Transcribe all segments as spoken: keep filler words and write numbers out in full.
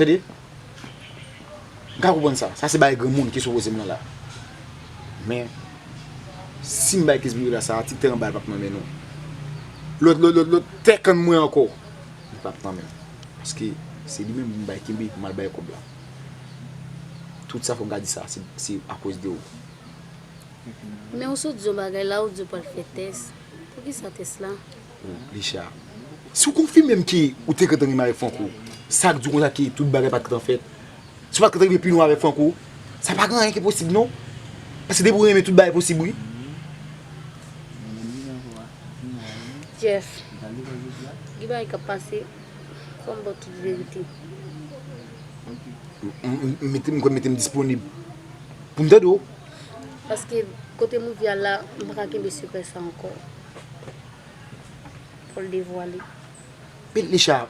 Tande? M ka konprann sa. Sa se bagay granmoun ki sou koze m nan la. Men, si m bay Kesbin dola sa, ti tè anba l p ap nan men nou. Lòt, lòt, lòt, lòt tè kann mwen ankò, li p ap nan men l. Paske se li menm pou m bay kenbe pou m al bay kòb la. Tout sa fò m ka di sa, se, se akoz de ou. Men ou sot di yon bagay la, ou di w pral fè tès. Poukisa tès la? Oh, Lecha. Si w konfime m ke ou te gentan renmen avèk Franco, sa k di w konsa ke tout bagay pa t gentan fèt? Si w pa t gentan rive pi lwen avèk Franco, sa pa gen anyen ki posib non. Paske depi w renmen, tout bagay posib wi. Jeff, gen bagay k ap pase, fò m ba w tout verite. M, m, m mete m, m kwè mete m disponib pou m tande w. Paske kote Mouvy al la, m pa ka kenbe sekrè sa ankò. Fò l devwale. Men Lecha,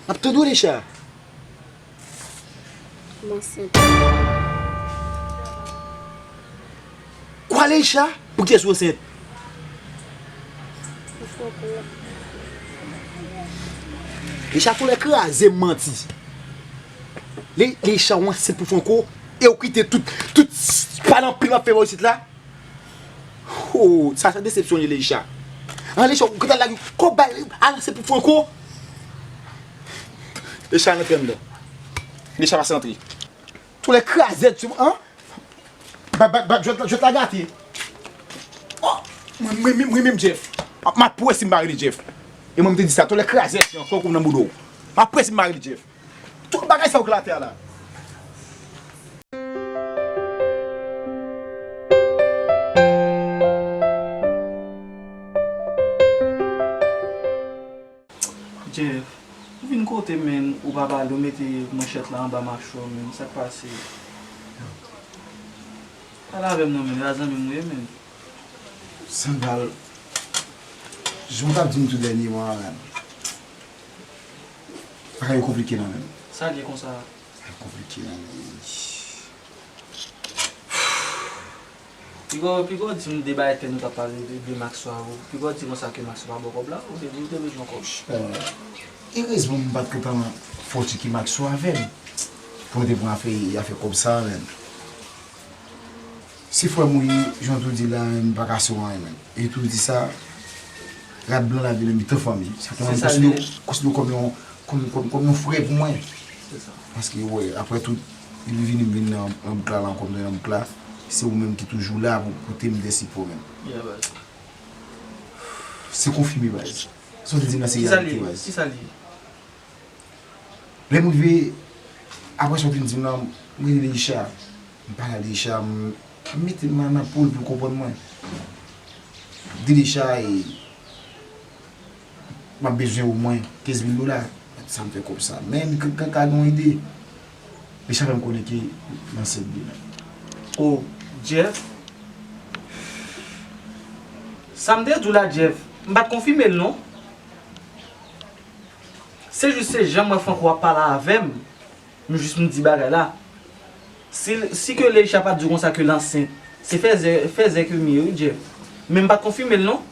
m ap tande w Lecha. M ansent. Kwa Lecha? Pou kiyès ou ansent? Pou Franco. Lecha, tolè kraze m manti. Le, Lecha, ou ansent pou Franco, e ou kite tout, tout pale anpil w ap fè bò isit la. Oh, sa se desepsyon li, Leisha. An, Leisha, ou gentan lage kòb bay, al se pou Franco. Leisha, al antre anndan. Leisha, pase antre. Tolè krazèt, an? Bat, bat, bat, jwèt la, jwèt la gate. Oh, mwen, mwen, mwen, mwen menm, Jeff. M ap pwese m mare li, Jeff. E mwen, m te di sa, tolè krazèt, yon fò kou nan bouda w. M ap pwese m mare li, Jeff. Tout bagay sa yo k la atè a la. Jeff, ou vin kote m, men ou pa pale, ou mete manchèt la anba machè w, men sa k pase? Pale avè m non, men, e pa zanmi m ou ye, men. Sanval, jan w t ap di m tou dènyèman an, men. Bagay yo konplike nan men m. Sa l ye konsa? Bagay konplike nan men m. Piga w, piga w di m de bagay tè nou t ap pale de, de Maxo avè w. Piga w di konsa ke Maxo pa ba w kòb la, ou te di ou te bezwen kòb. Eh, erezman m pa t gentan fè w tcheke Maxo avè m. Pou nou te pran afè, afè kòb sa a, men. Se frè m ou ye, jan w tou di la, men m pa ka sou anyen, men. E tou di sa, rad blan la vin nan mitan fanmi. Sa fè mwen konsidere w, konsidere w kòm yon, kòm, kòm, kòm yon frè pou mwen. Se sa. Paske, wè, apre tout, li vini, m vin nan, nan bouk la, la ankò, m nan bouk la, se ou menm ki toujou la pou pote m de sipò, men. Yeah, baz. Se konfime, baz. Sa w te di m la, se reyalite, baz. Kisa li ye? Lè m rive, apre sa w te di m nan, m rele Leisha. M pale a Leisha, m, m mete m nan, nan po l pou l konprann mwen. M di Leisha, e, m ap bezwen omwen kenz mil dola. Sa m fè kòb sa. Men, m ka, ka, ka gen yon ide. Leisha fè m konnen ke l ansent de menm. Oh, Jeff. Sa m te di w la, Jeff, m pa t konfime l, non. Se jis se jan m wè Franco ap pale avè m, m jis m di bagay la. Si, si ke Leisha pa t di w konsa ke l ansent, se fèzè, fèzè ke m ye, wi, Jeff. Men m pa t konfime l, non.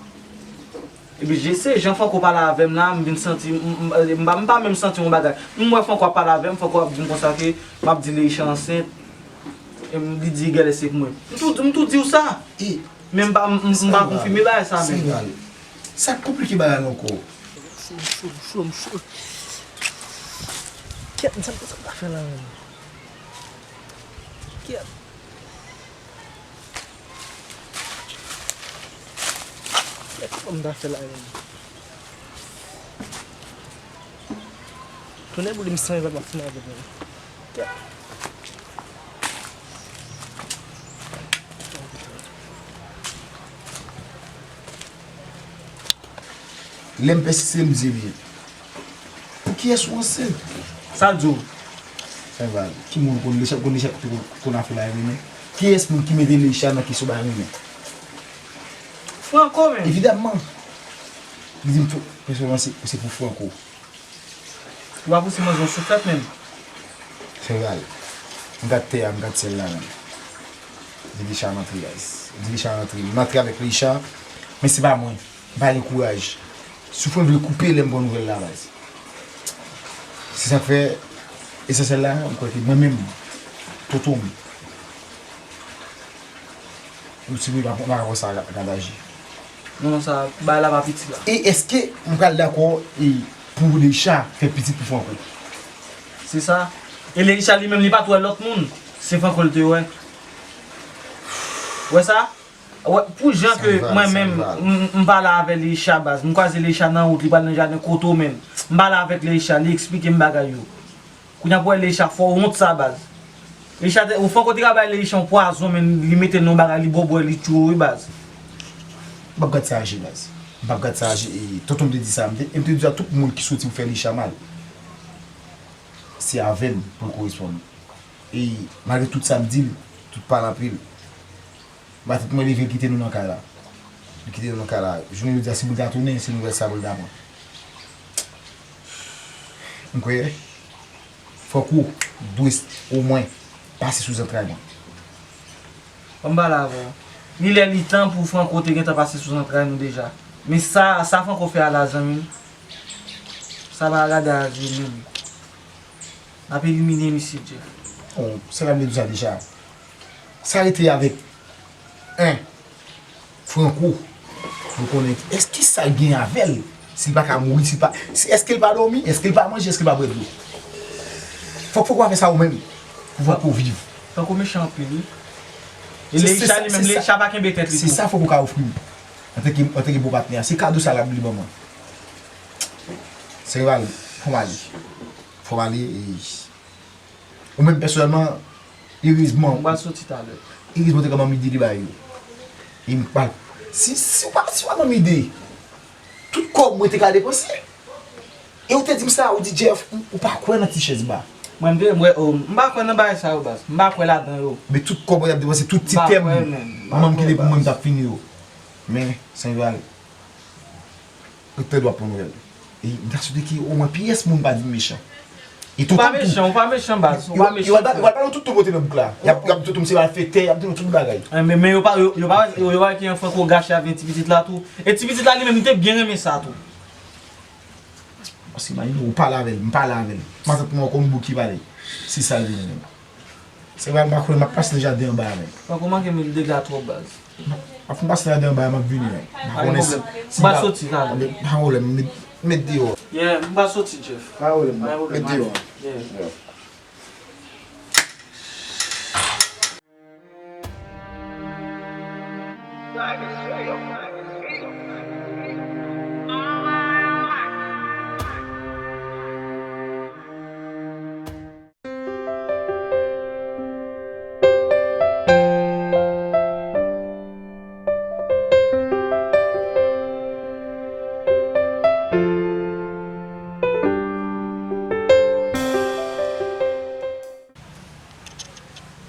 Epi, je, se jan Franco pale avè m la, m vin santi, m, m, m pa, m pa menm santi yon bagay. M wè Franco ap pale avè m, Franco ap di m konsa ke m ap di Leisha ansent, e m, li di gèlè se pou mwen. M tou, m tou di w sa. E Men m pa, m, m, m pa konfime bagay sa menm. Sanval. Sa k konplike bagay la ankò. M cho, m cho, m cho, m cho. Kèt, m sa, sa m ta fè la menm. Kèt. Kèt, sa m ta fè la menm. Tonnè boule m san evè m ap fini avè l. Lè m pèsiste, m di byen. Pou kiyès ou ansent? Sa l di w? Sanval, ki moun konn Leisha, konn Leisha, konn afè bagay renmen? Kiyès moun ki mete Leisha nan kesyon bagay renmen? Franco menm. Evidamman. Li di m tou, pèsonèlman, se, se pou Franco. Ou pa pouse manje yon souflèt menm. Sanval, m gad tè a, m gad syèl la menm. Di Leisha antre, guys. Di Leisha antre. M antre avèk Leisha, men se pa mwen. M pa gen kouraj. Souflè vle koupe lè m pran nouvèl la, baz. Se sa k fè, Esansyèl la, m kwè ke mwen menm, tonton m, m ti wi pa pa wè sa gad aji. Non, non, sa, bagay la pa piti la. E èske m pral dakò e pou Leisha fè pitit pou Franco? Se sa. E Leisha li menm, li pa t wè lòt moun. Se Franco l te wè. Wè sa? Wè, pou jan ke mwen menm, m, m pale avè Leisha baz. M kwaze Leisha nan wout, li pral nan jaden kote w menm. M pale avèk Leisha, li eksplike m bagay yo. Kounye a pou wè Leisha fò w wont sa baz. Leisha te, ou Franco te ka bay Leisha yon pwazon, men li mete l nan yon bagay, li bwè bwè, li tchou wi baz. M p ap gad sa aji baz. M p ap gad sa aji. E tonton m te di sa, m te, e m te di a tout moun ki soti pou fè Leisha mal. Se avè m pou l koresponn. E malgre tout sa m di l, tout pale anpil, matant mwen leve l kite nou nan kay la. Li kite nou nan kay la. Jounen jodi a, si pou l ta tounen, se nouvèl sa pou l ta pran. M kwè Franco dwe omwen pase sou zantray mwen. Ban m pale avè w. Li lè li tan pou Franco te gentan pase sou zantray nou deja. Men sa, sa Franco fè a la zanmi m, sa pa agrade a zye menm. N ap elimine misye Jeff. Bon, se la m te di w sa deja. Sa rete avèk en Franco pou konnen èske sa l gen avè l, si l pa ka mouri, si l pa, si, èske l pa dòmi, èske l pa manje, èske l pa bwè dlo. Fòk, fòk w fè sa ou menm pou Franco viv. Franco mechan anpil wi. E Leisha li menm, Leisha pa kenbe tèt li tou. Se sa fòk ou ka ofri m antanke, antanke bon patnè a. Se kado sa l ap li ban mwen. Seval, fò m ale. Fò m ale. E ou menm pèsonèlman, erezman. M pral soti talè. Erezman, te kòmanse ide li ba yo. E m pa. Si, si w pa, si w pa ban m ide, tout kòb mwen te ka depanse. E ou te di m sa, ou di, Jeff, ou, ou pa kwè nan ti chèz ba. Mwen, m te, mwen, oh, m pa kwè nan bagay sa yo, baz. M pa kwè ladan yo. Men tout kòb mwen t ap depanse, tout ti tèm manman m kite pou mwen, m t ap fini yo. Men, Seval, Rektè dwa pran nouvèl. E m ta swete ke omwen pyès moun pa di m mechan. E tonton m tou. Ou pa mechan, ou pa mechan, baz. Ou pa mechan, frè. Yo, yo, yo, yo, tout tonton pote nan bouk la. Y ap, y ap tonton m se malfektè, y ap di nou tout bagay. Eh, men, men yo pa, yo, yo pa, yo, yo pa wè ki jan Franco gache avè ti pitit la tou. E ti pitit la li menm, li te byen renmen sa tou. Paske imajine w pale avè l, m pale avè l. Matant mwen ankò m bouki pale. Se sa l vini menm. Se pa, m pa konnen, m ap pase nan jaden anba a menm. Franco manke m dega twòp, baz. M ap fin pase nan jaden anba a, m ap vini menm. M pa konnen si, si m pa soti la. Pa pwoblèm, met, met deyò. Yeah, m pa soti, Jeff. Pa pwoblèm, met deyò. Yeah.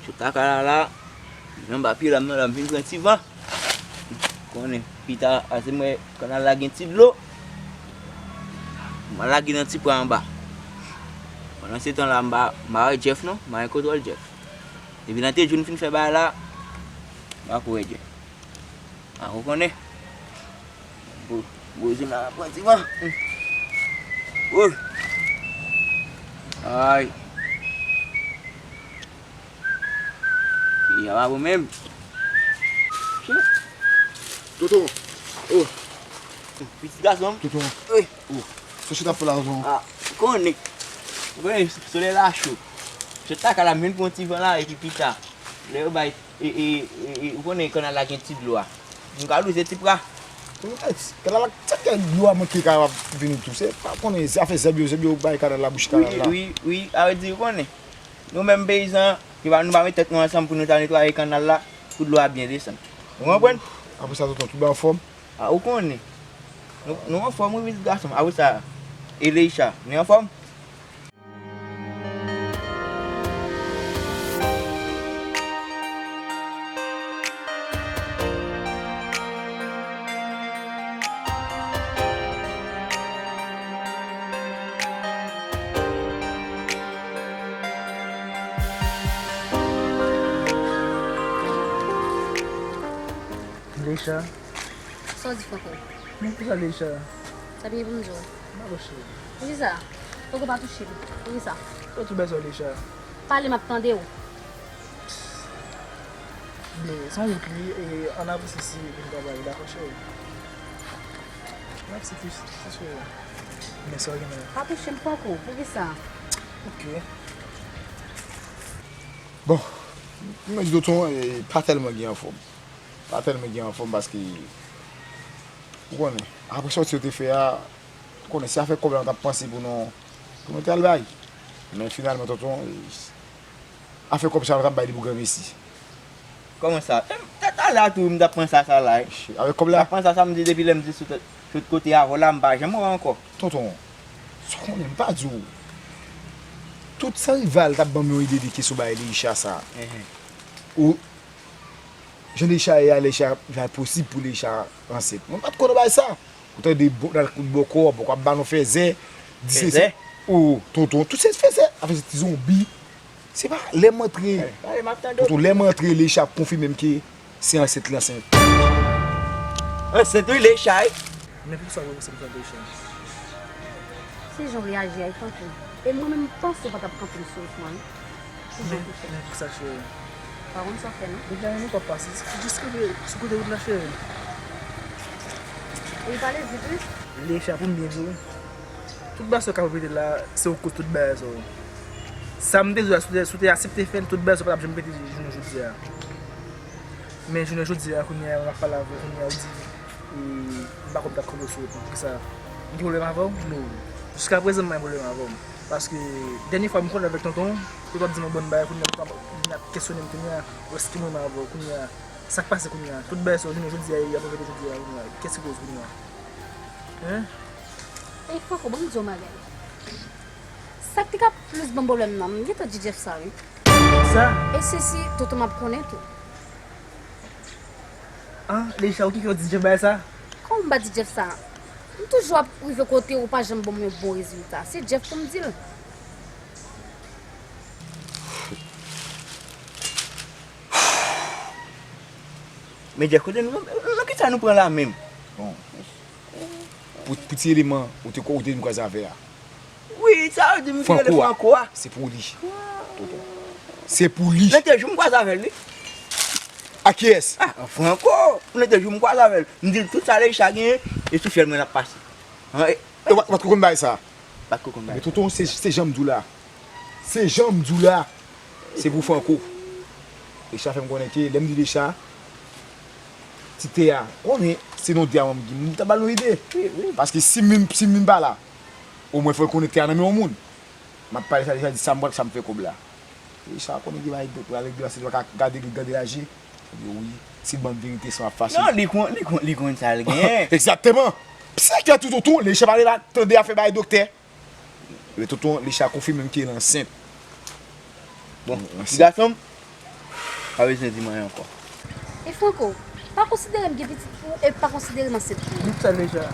Sot lakay la la, m anba pye la, m nan la, m vin pran ti van. Konnen, pita, pase m wè kannal la gen ti dlo. M al lage nan ti pra anba. Pandan se tan la, m pa, m pa wè Jeff non, m pa gen kontwòl Jeff. Depi nan te jou n fin fè bagay la, m pa ko wè Jeff. A, ou konnen. Bo-, bouzin la pran ti van. Woy. Ay. Peyi a pa bon menm. Tonton. Oh. Pitit gason m. Tonton. Wi. Oh. Sa w chita ap fè la, tonton? A, konnen. Ou konnen, solèy la cho. Sot lakay la, m vin pran ti van la, epi pita. Lè yo bay E, e, e, e, ou konnen kannal la gen ti dlo a. M ka lwize ti pra. Kannal la, sa k fè dlo a manke ka ap vini tou? Se pa konnen, se afè zèb yo, zèb yo bay kannal la, bouch kannal la. Wi, wi, wi, sa vle di ou konnen. Nou menm peyizan, nou pa, nou pa met tèt nou ansanm pou nou ta netwaye kannal la, pou dlo a byen desann. Ou konprann? Apre sa, tonton, tout bagay anfòm? A, ou konnen. Nou, nou anfòm, wi, pitit gason m. Apre sa, Eleicha, nou anfòm? Leisha. Sa w di, Franco? Men poukisa Leisha? Sa byen pou m di w. M pa touche l. Poukisa? Franco pa touche l. Poukisa? Yo tou bezwen Lecha. Pale, m ap tande w. Byen, se yon wout li, e ann avanse si vin travay, dakò, cheri? Mèsi, ti, ti cheri. Men sa w gen menm. Pa touche m poko, poukisa? Ok. Bon, mwen di tonton pa tèlman gen anfòm. Pa tèlman gen anfòm paske, ou konnen, apre sòti yo te fè a, ou konnen, se afè kòb la nou t ap panse pou nou, pou nou te al bay. Men finalman, tonton, afè kòb sa nou t ap bay li pou granmesi. Kòman sa? Talè a tou m t ap panse a sa la. Avèk kòb la? M t ap panse a sa, m di depi lè m di sot, sot kote avè w la, m pa janm wè w ankò. Tonton, sa w konnen, m pa di w. Tout sa rival t ap ban m yon ide de kesyon bay Leisha sa. Ou, jan Leisha ye a, Leisha, jan posib pou Leisha ansent. Mwen pa t konn bay sa. Ou tande bòkò, bòkò ap ba nou fèzè. Di se se. O, tonton, tout se fèzè. Afè se ti zonbi. Se pa lè m antre. Tonton, lè m antre, Leisha ap konfime m ke se ansent li ansent. Ansent wi, Leisha. Men poukisa w wè m sanm sa Leisha? Se jan w reyaji a, e tankou. E mwen menm, m panse w pa t ap kanpe m sou wout mwen. Ki jan w te fè? Men poukisa, cheri? Pa konn sa w fè, non? Depi ane nou p ap pase, jis kanpe sou kote wout la, cheri. E li pale vit, wi. Leisha, pou m byen di w, tout bagay sa w ka repete la, se ou k koz tout bagay sa yo. Sa m te di w la, si w te, si w te aksepte fè l, tout bagay sa yo pa t ap janm pete jounen jodi a. Men jounen jodi a, kounye a, m ap pale avè w, kounye a, ou di, e, m pa kwè m t ap kanpe w sou wout mwen. Poukisa? M gen pwoblèm avè w? No. Jiskaprezan, m pa gen pwoblèm avè w. Paske, dènye fwa m konnen avèk tonton, ou t ap di m yon bann bagay, kounye a, ou t ap vin ap kesyone m kounye a, èske m renmen avè w kounye a? Sa k pase kounye a? Tout bagay sa yo, jounen jodi a, y ap repete jodi a, kounye a. Kiyès ki koz kounye a? Hein? Ey, Franco, ban m di w yon bagay. Sa k te ka plis ban m pwoblèm nan, m gentan di Jeff sa, wi. Sa? E se si tonton m ap konnen tou. Ah, Leisha, ou ki fè w di Jeff bagay sa? Kòman m pa di Jeff sa? M toujou ap rive kote ou pa janm ban m yon bon rezilta. Se Jeff pou m di l. Men Jeff, kote nou, nan kisa nou pran la menm? Bon. Pou, pou ti eleman ou te, ou te vin kwaze avè a. Wi, sa yo di m ki rele Franco a. Se pou li. Tonton. Se pou li. Nan te jou m kwaze avè l, wi. A kiyès? Ah, Franco. Nan te jou m kwaze avè l. M di l tout sa Leisha genyen, e sou fyèl mwen l ap pase. An, e, Ou pa, ou pa t ko konn bagay sa? Pa t ko konn bagay sa. Men tonton, se, se jan m di w la. Se jan m di w la. Se pou Franco. Leisha fè m konnen ke, lè m di Leisha, ti Thea, konnen se non Thea m gen, m ta ba l yon ide. Wi, wi. Paske si m vin, si m vin pa la, omwen fò l konnen Thea nan men yon moun. M ap pale sa, Leisha di sa m pral, sa m fè kòb la. Leisha konnen gen bagay dòt pral regle, se l pa ka gade, gade laje. Li di wi, si l ban m verite, sa m ap fache. Non, li konn, li konn, li konn sa l genyen. Egzakteman. Psike tonton, Leisha pale la, tande afè bagay doktè. Ebyen tonton, Leisha konfime m ke l ansent. Bon, ti gason m, pa bezwen di m anyen ankò. E Franco, pa konsidere m gen pitit pou ou e pa konsidere m ansent pou ou. Di sa Leisha.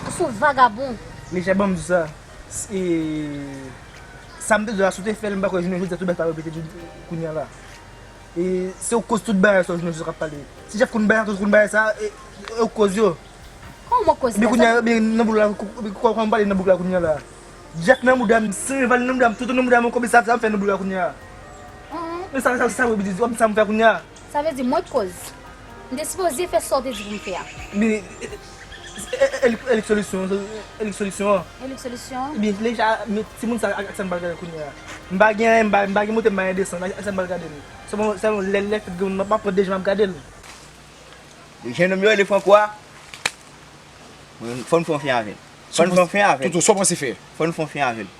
Ou se yon vagabon. Leisha, ban m di sa. E, sa m te di w la, si w te fè l, m pa kwè jounen jodi a tout bagay sa repete kounye a la. E se ou k koz tout bagay sa, jounen jodi a k ap pale. Si Jeff konn bagay sa, tout konn bagay sa, e, e ou k koz yo. Kòman mwen koz bagay sa? Ebyen kounye a, ebyen nan boul la, kòman m pale nan boul la kounye a la? Jeff nan mouda m, Sereval nan mouda m, Toto nan mouda m ankò, men sa, sa m fè nan boul la kounye a? Men sa, sa, sa, sa, w ap di, w ap di sa m fè kounye a? Sa vle di mwen k koz. M te sipoze fè sa w te di pou m fè a. Men, e, e, e, e, e lik solisyon an, e lik solisyon an. E lik solisyon an? Ebyen, Leisha, men timoun sa ak, ak sa m pral gade kounye a. M pa gen anyen, m pa, m pa gen moute, m pa gen desann, ak, ak sa m pral gade l. Sèlman, sèlman lè, lè fèt gen moun, m ap, m ap pran de jan m ap gade l. Jennonm yo rele Franco a, fò n fè yon fen avè l. Fò n fè yon fen avè l. Toto, sa w panse fè? Fò n fè yon fen avè l.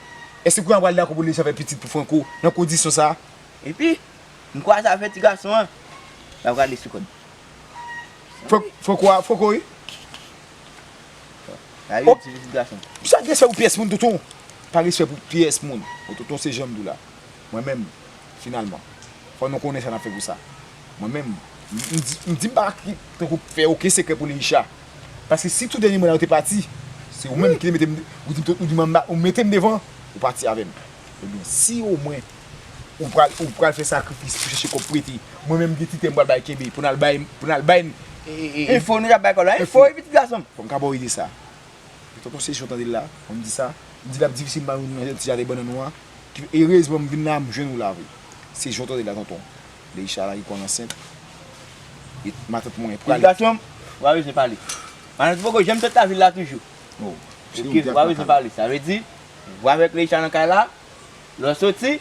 Èske kounye a w pral dakò pou Leisha fè pitit pou Franco nan kondisyon sa a? Epi, m kwaze avè ti gason an. L ap rale sou kòd. Franco a, Franco wi. Sa yo di pitit gason. Sa gen respè pou pyès moun, tonton. Pa respè pou pyès moun. Bon, tonton, se jan m di w la. Mwen menm, finalman, fò nou konnen sa n ap fè pou sa. Mwen menm, m, m di, m di m pa ki, tankou fè okenn sekrè pou Leisha. Paske si tou dènye mo la yo te pati, se ou menm ki te mete m, ou di m, ou di m anba, ou mete m devan, ou pati avè m. Ebyen, si omwen ou pral, ou pral fè sakrifis pou chèche kòb prete, mwen menm gen ti tè m pral bay kenbe pou n al bay, pou n al bay. Enfo, nou t ap bay kòb la, enfo, epi ti gason m. Fò m ka ba w ide sa. Tonton, se jan w tande l la, fò m di sa. M di l ap difisil m pa jwenn nan ti jaden bannann ou an. Erezman m vin la, m jwenn ou la vre. Se jan w tande la, tonton. Leisha la, li konn ansent. E matant mwen prale. Edikasyon, w pa bezwen pale. Matant poko janm sot lavil la toujou. Oh, se ou ki ap pale. Ou pa bezwen pale. Sa vle di, ou avèk Leisha nan kay la, lè w soti,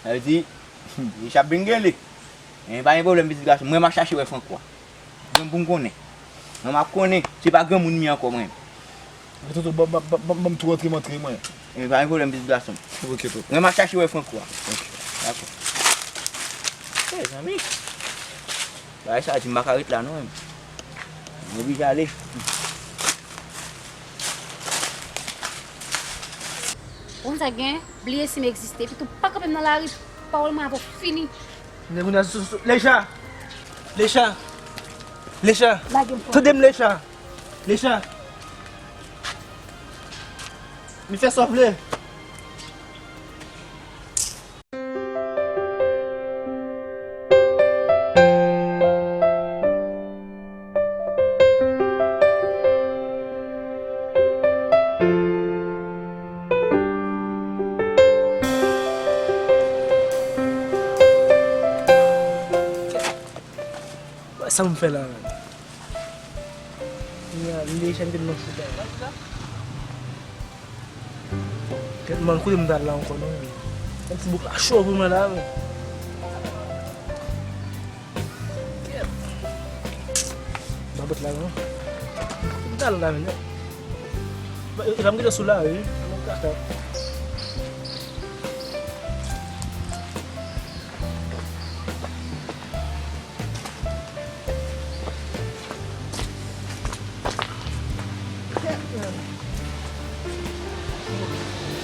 sa vle di, Leisha ap vin gen li. Men pa gen pwoblèm, pitit gason. Mwen, m a chache wè Franco a. Granm pou m konnen. Mwen, m ap konnen. Se pa granmoun m ye ankò, mwen. Tonton, ban m tou antre, m antre, mwen. Men pa gen pwoblèm, pitit gason. Ok, tonton. Mwen, m ap chache wè Franco a. Ok. Dakò. Mezanmi. Bagay sa di m pa ka ret la non, menm. M oblije ale. Ou konn sa k gen? Bliye si m egziste. Epi tou, pa kanpe m nan lari. Pawòl mwen avè w fini. Nèg ou nan sou, sou, Leisha! Leisha! Leisha! Lage m pran. Tande m, Leisha! Leisha! Mi fè sa w vle. Sa m fè la menm? Kounye a, m deja m te nan chita. Kèt man, kote m t al la ankò non? Yon ti bouk la cho pou mwen la menm. Kèt. Babòt la non. Kote m t al la menm? E pa m gentan sou la wi. Mwen kaka.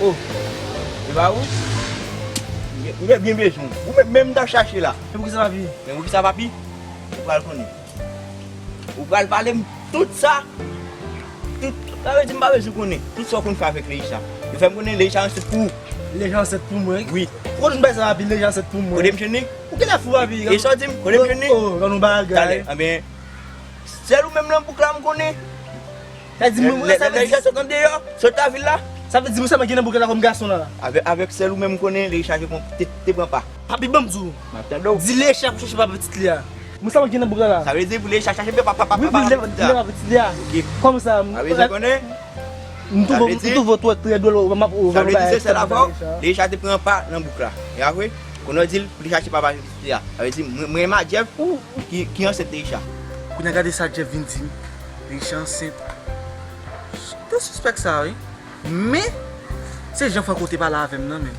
Oh, e pa ou? M te byen bezwen w. Ou menm, menm m t ap chache la. Men poukisa, papi? Men poukisa, papi? Ou pral konnen. Ou pral pale m tout sa. Tout, sa vle di m pa bezwen konnen. Tout sa w konn fè avèk Leisha. Yo fè m konnen Leisha ansent pou ou. Leisha ansent pou mwen? Wi. Ou konn bay sa, papi, Leisha ansent pou mwen? Kote m jwenn li? Ou genlè fou, papi. E sa w di m? Kote m jwenn li? Oh, rann nou bagay. Talè, anben, sèl ou menm nan bouk la m konnen. Sa di moun sa vle di sot andeyò, sot lavil la. Sa vle di moun sa mwen gen nan bouk la kòm gason la. Avèk, avèk sèl ou menm m konnen, Leisha te pran, te, te pran pa. Papi, ban m di w. M ap tande w. Di Leisha pou chache papa pitit li a. Moun sa mwen gen nan bouk la la. Sa vle di pou Leisha chache papa, papa, papa pitit la. Wi, pou Leisha papa pitit li a. Ok. Kòm sa. Sa vle di konnen? M twouve, m twouve w twò trè dwòl, w ap, w ap. Sa vle di se sèl avè w Leisha te pran pa nan bouk la. E apre, kounye a w di l pou li chache papa pitit li a. Sa vle di mwen, mwen renmen Jeff ki, ki ansent Leisha. Kounye a gade sa Jeff vin di m. Leisha ansent. M te sispèk sa wi. Men, se jan Franco te pale avè m nan, men.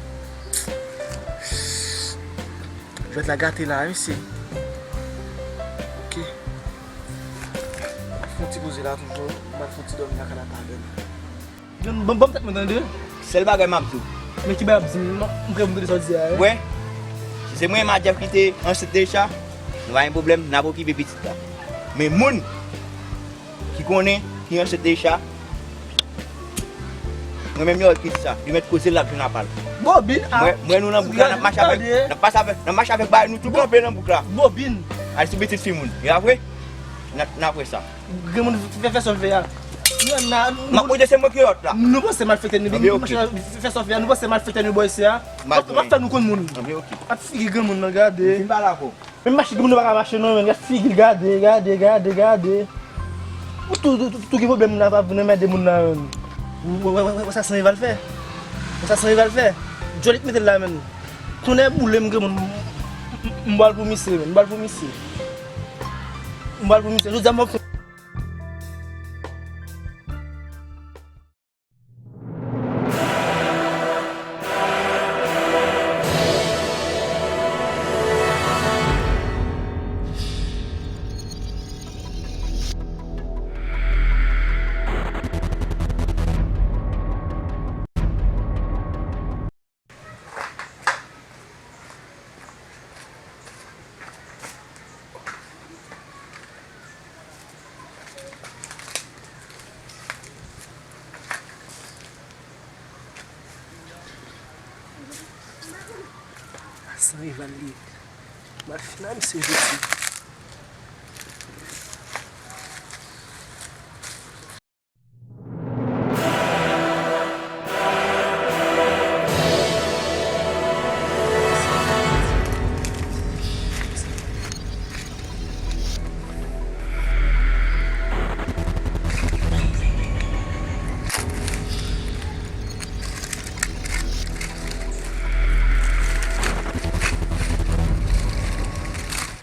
Jwèt la gate la, wi, mesye. Ok. M ap fè yon ti poze la toujou. M ap fè yon ti dòmi la ka la talè. Ban, ban, ban m tèt mwen tande. Sèl bagay m ap di w. Men ki bagay ap di m, m, m prè pou m tande sa w di a, wi. Wè, si se mwen, Madjèf ki te ansent Leisha, nou pa gen pwoblèm, n ap okipe pitit la. Men moun ki konnen ki ansent Leisha. Mwen menm yo ki di sa, li mèt koze l ap jwenn apa l. Bobin a. Mwen, mwen nou nan bouk la, n ap mache avèk, n ap pase avèk, n ap mache avèk bagay nou tou kanpe nan bouk la. Bobin. Al sou pitit fi moun. E apre, n ap, n ap wè sa. Granmoun fè, fè sa w vle a. M ap montre se mwen ki hot la. Nou panse malfektè nou, nou mache fè sa w vle a, nou panse malfektè nou bò isi a. W ap fè nou konn moun. Anben, ok. Ak figi granmoun nan, gade. Vin pale avè w. Menm mache granmoun nan pa ka mache non, men gade figi l, gade, gade, gade, gade. Ou tou, tou, tou, tou gen pwoblèm la, pa vin anmède moun nan menm. Ou, ou, ou, ou, ou sa san rival fè. Ou sa san rival fè. Djòlik mete l la menm. Tonnè boule m granmoun. M, m, m bal pou misye, m bal pou misye. M bal pou misye. Jodi a m ap fè San rival li. M al fini ak misye jodi.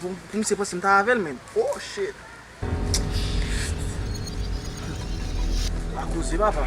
Pou, pou misye panse m ta avè l menm. Oh shit. La koze papa.